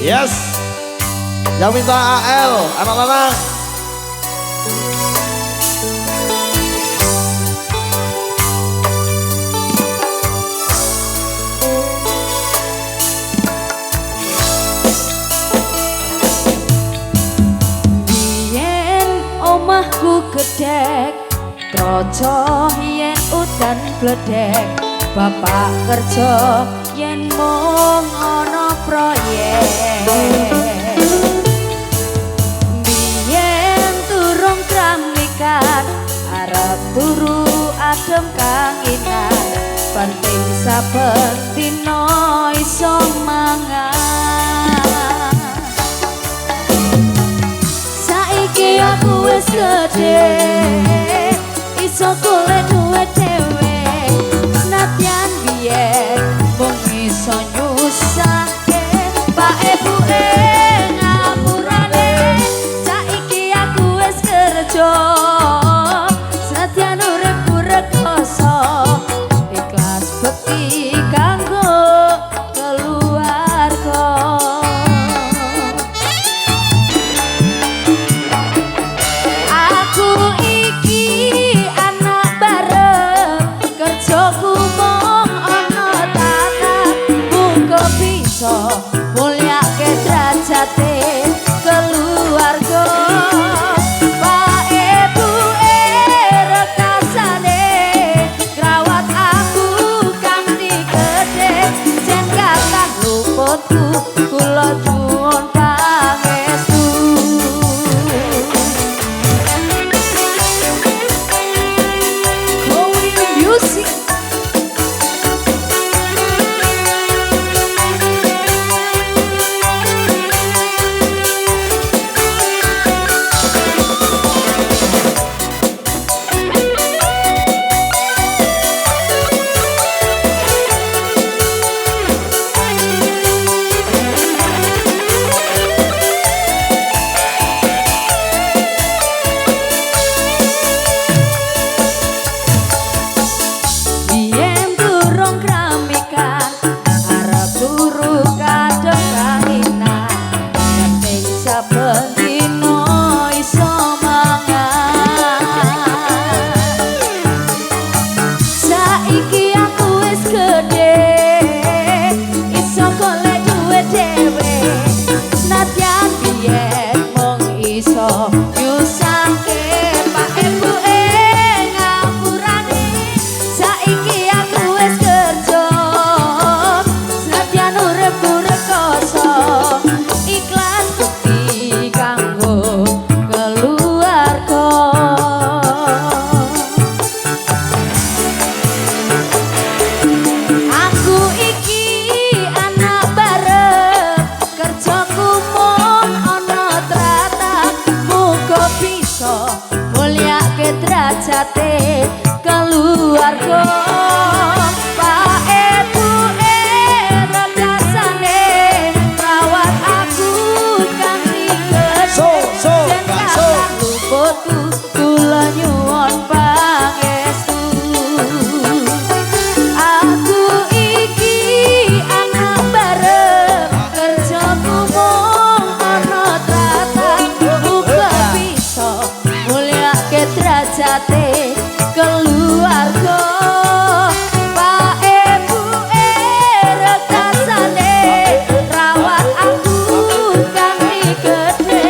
Yes. Yang minta AL, anak lanang. Biyen omahku gedhek, troco yen udan bledek, bapak kerja yen mung ana proyek. Biyen turung kramikan, arep turu adem kanginan, penting saben dina iso mangan. Saiki aku wis gedhe, iso golek duwe dhewe, senadyan biyen mung iso nyusahke pak ibuke ngapurane. Saiki aku wis kerja, senadyan uripku rekoso, ikhlas bekti kanggo keluarga. Aku iki anak bareng, kerjaku mung ana tanah, muga bisa mulyake derajate keluarga. Pak ibuke rekasane ngrawat aku kanthi gedhe, jen kathah luputku kula nyuwun pangestu. Kowi Music. Biyen durung kramikan, arep turu kadang kanginan, penting saben dina iso mangan. Saiki aku wis gedhe, iso golek duwe dhewe, senadyan biyen mung iso nyusahke pak ibuke ngapurane. Saiki aku wis kerja, senadyan uripku rekoso, ikhlas bekti kanggo keluarga. Aku iki anak bareng, kerjaku mung ana tratah, muga bisa mulyake derajate keluarga. Pak ibuke rekasane rawat aku kanthi gedhe, So, so, jen bakso. kathah luputku kula nyuwun pangestu. Aku iki anak bareng, kerjaku mung ana tratah, muga bisa mulyake derajate keluarga. Pak ibuke rekasane rawat aku kanthi gedhe,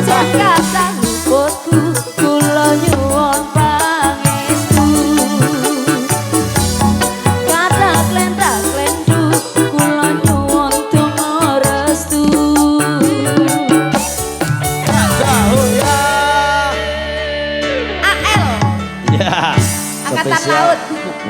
jen kathah luputku kula nyuwun pangestu. Kathah klenthah klenthu kula nyuwun donga restu. Jauh ya. AL Ya. Angkatan Spesial. Laut.